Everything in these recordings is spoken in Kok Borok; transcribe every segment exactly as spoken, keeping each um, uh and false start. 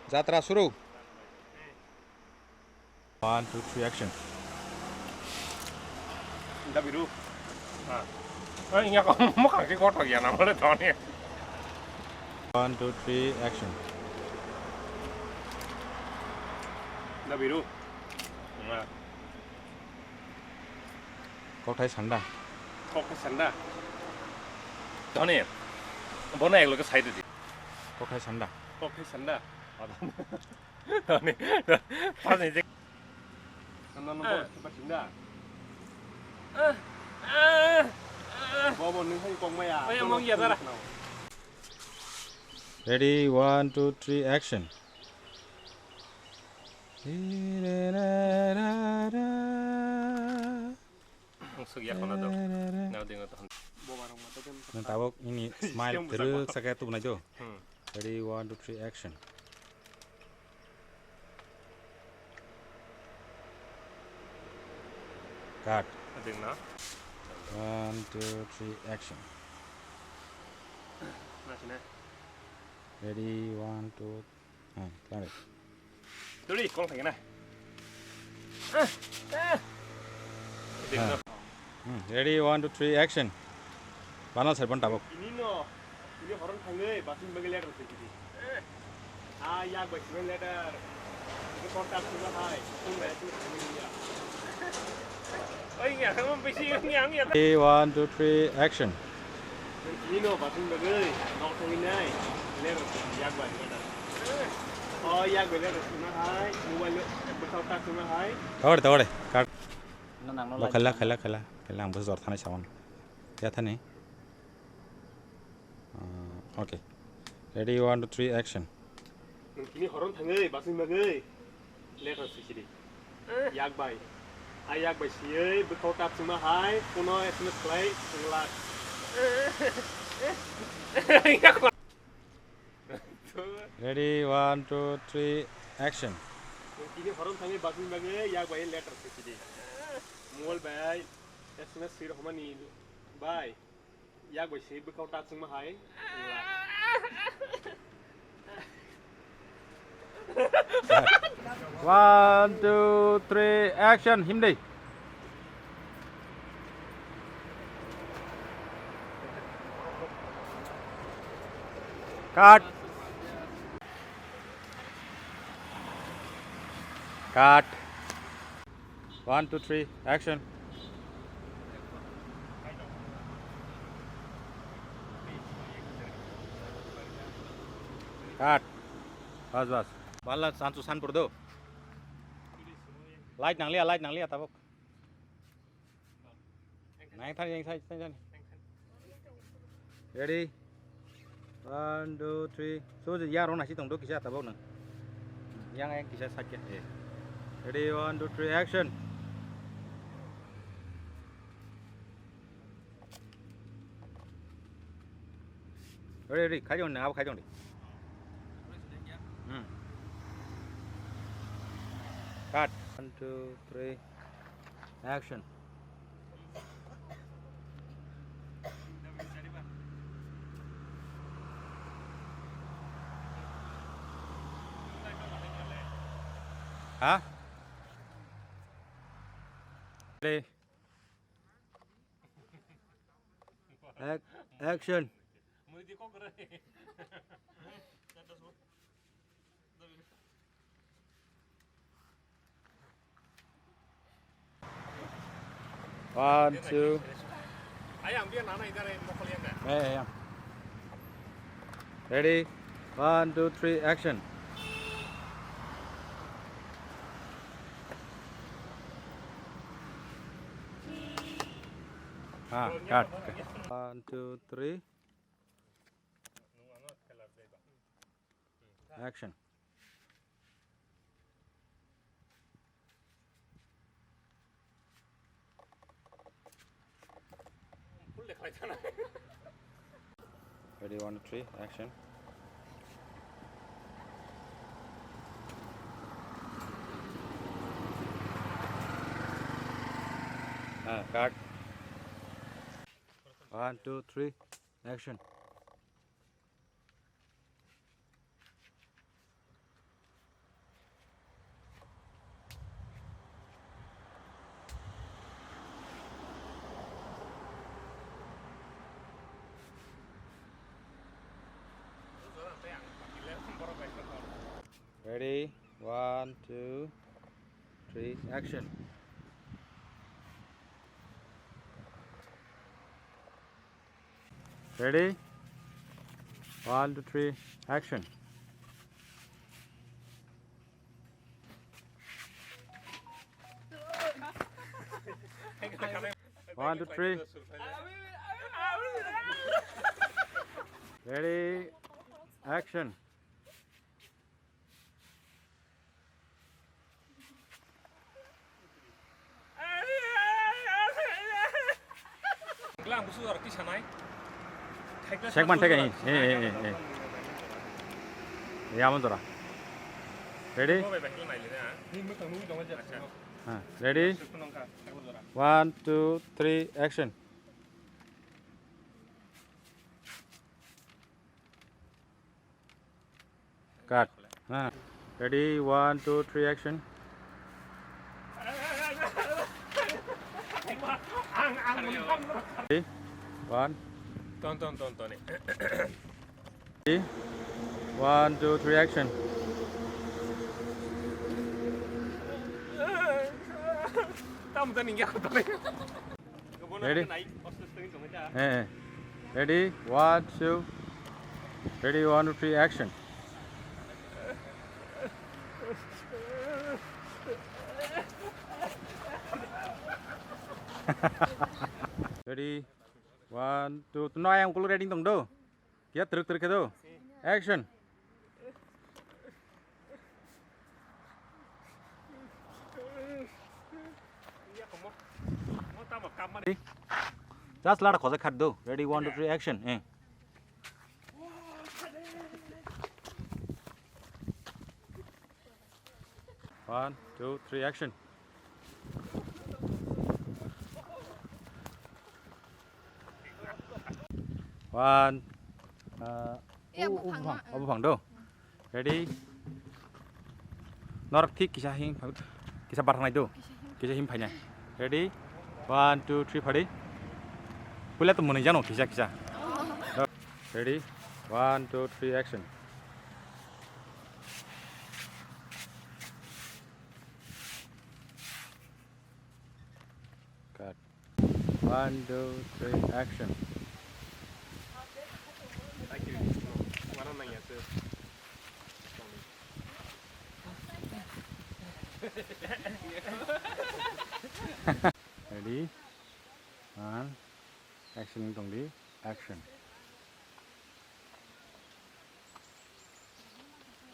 Jatra suru. One, two, three, action. Dabiru. Ah. Eh, iya kok, mau kaki kotor ya, namanya Tony. One, two, three, action. Dabiru. Nah. Kokthai sanda. Kokthai sanda. Tony, bono ek loge side di. Kokthai sanda. Kokthai sanda. Tony, Tony, je. Nang nang bo, eh, cepat sanda. Eh, eh, eh. Bobo, nung hai kong maya. Oh, ya, mong ya, dara. Ready, one, two, three, action. Ang sugya kono do. Nang dingo to. Nang tabok ini smile terus sakya tu nai do. Hmm. Ready, one, two, three, action. Cut. Ading na. One, two, three, action. Na sini. Ready, one, two, ah, got it. Duri, kong thangna. Ah, ah. Ading na. Hmm, ready, one, two, three, action. Banal side bon tabok. Ini no, ini horon thangwi, basing bagi letter sih gini. Ah, yak bai sibin letter. Ini kontak sibin hai. Sibin bai sibin sibin ya. Oi, yang bisi yang ya. Ready, one, two, three, action. Ini no, basing bagi. Nok thangwi nai. Letter yak bai letter. Oh, yak bai letter sibin hai. Mobile bwsao tak sibin hai. Tawar, tawar. Cut. Bo khaila, khaila, khaila, khaila, ang bwsajor thanai sawan. Ya thani. Ah, okay. Ready, one, two, three, action. Nung tini horon thangwi, basing bagwi. Letter sisidi. Yak bai. A yak bai siyei, bwkhao tak chuma hai, kuno S M S khlai, singla. Ready, one, two, three, action. Nung tini horon thangwi, basing bagwi, yak bai letter sisidi. Mol bai, S M S sir homani bai. Yak bai se bwkhao ta chwngma hai. One, two, three, action. Himdi. Cut. Cut. One, two, three, action. Cut. Bas, bas. Bala chanchu san purdo. Light nanglia, light nanglia tabuk. Nang thani, nang thani, nang thani. Ready? One, two, three. So, je yang rong nasi tong do kisa tabok nang. Yang, yang kisa sakya. Eh. Ready, one, two, three, action. Ready, ready. Khai jong nang, abo khai jong di. Hmm. Cut. One, two, three. Action. Ha? Ready? Ac-, action. One, two. Eh, eh, yeah. Ready? One, two, three, action. Ah, cut. One, two, three. Action. Ready, one, two, three, action. Ah, cut. One, two, three, action. Ready? One, two, three, action. Ready? One, two, three, action. One, two, three. Ready, action. Sek man thek, eh, eh, eh, eh. Ya, mo jora. Ready? Ha, ready? One, two, three, action. Cut. Ha. Ready, one, two, three, action. Ready? One. Ton, ton, ton, ton. Ready? One, two, three, action. Tamo jani ya ko tole. Ready? Eh, eh. Ready? One, two. Ready, one, two, three, action. Ready? One, two. No, ayang ukuluk ready tong do. Kia truk truk khe do. Action. Just lada khojak khat do. Ready, one, two, three, action. Eh. One, two, three, action. One. Uh, Eh, u-, u buphang, buphang, ah, u buphang do. Ready? Norok thik kisa him, kisa bar thangnai do. Kisa him. Kisa him phainai. Ready? One, two, three, phadi. Puila to mwnwi jano kisa kisa. Oh. Ready? One, two, three, action. Cut. One, two, three, action. Ready? One. Action tong di. Action.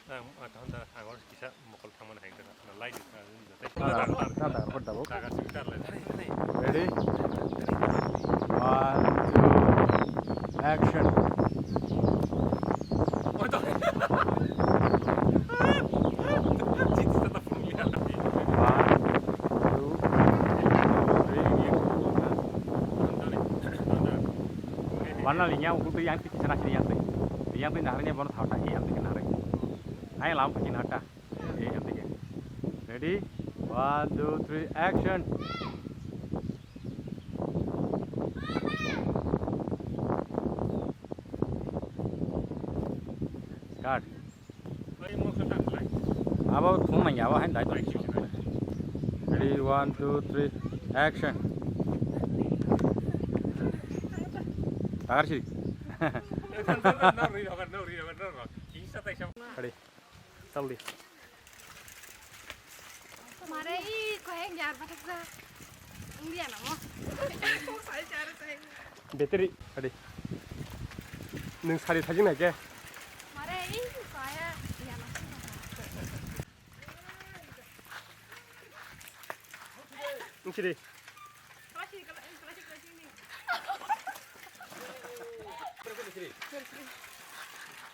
Ang, ah, tahun dah, ang harus bisa mukul taman hai dah. Nah, lain dah, dah, dah, dah, dah, dah. Ready? One, two, action. Oh, dah. One, two, three. Mana linya, ukur tu yang Kisa na kiri yang twi. Yang twi nahar ni bono thawta hi yang twi nahar. Hai lam kini nahar ta. Eh, yang twi. Ready? One, two, three, action. Cut. Abo thung nang ya, abo hain dai tong. Ready, one, two, three, action. Tagar siri. Ready, chal di. Mare i koyang jar bathaksa. India namo. Battery, ready. Nung sari sajing nai ke? Mare i koya ya na. Nung siri.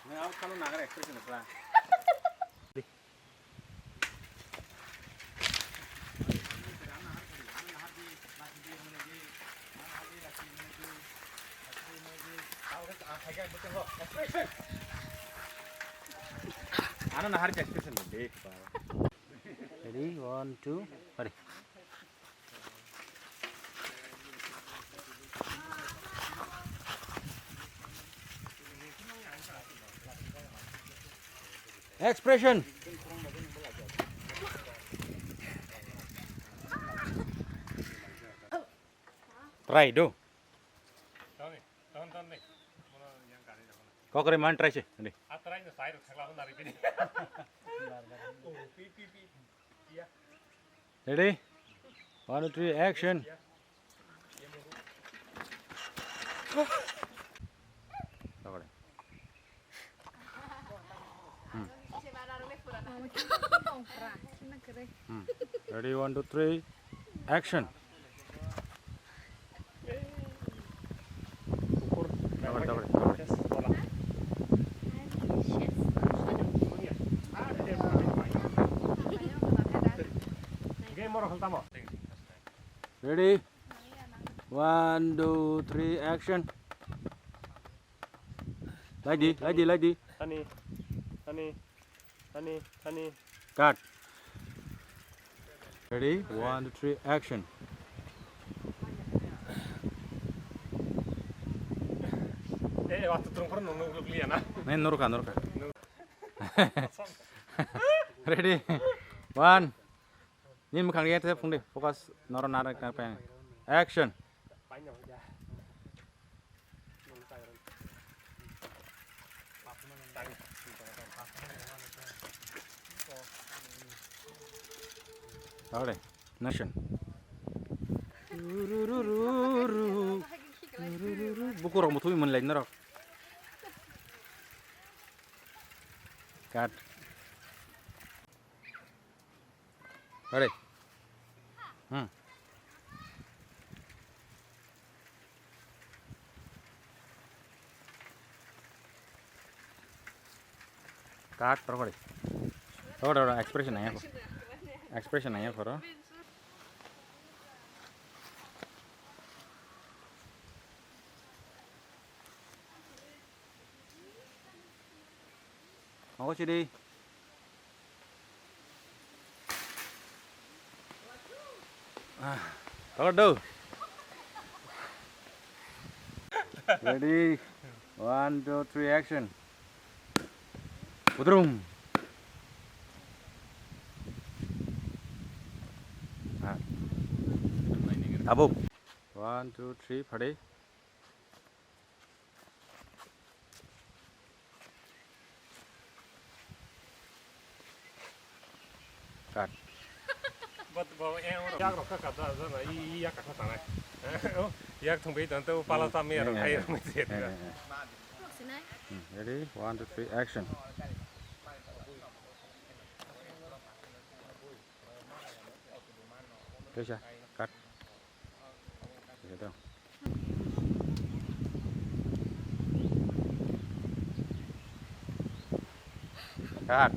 Nung au kanu nagar expression kla. Ano nahar expression dek pa. Ready, one, two, ready. Expression. Try do. Kokre man try se. Ready? One, two, three, action. Hmm. Hmm. Ready, one, two, three, action. Ready? One, two, three, action. Laidi, laidi, laidi. Thani, thani, thani, thani. Cut. Ready? One, two, three, action. Eh, waktu turun pernah nunggu beli ya, nah. Nai, nurka, nurka. Ready? One. Nini mwkhang riyate phungdi, focus noro nara kna peng. Action. Tawle, action. Bukurok muthungwi manlai norok. Cut. Ready? Hmm. Cut, ready. Ready, ready, expression nangya kho. Expression nangya kho ro. Ogo chidi. Ah, tolor do. Ready? One, two, three, action. Putrum. Ah. Tabuk. One, two, three, phadi. Cut. But, but, eh, oro. Yak rok ka kata jana, i, i yak ka tanai. Oh, yak thung bai tan to pala tam ya rok, ai rok mai se. Hmm, ready? One, two, three, action. Kaisa, cut. Kaisa to. Cut.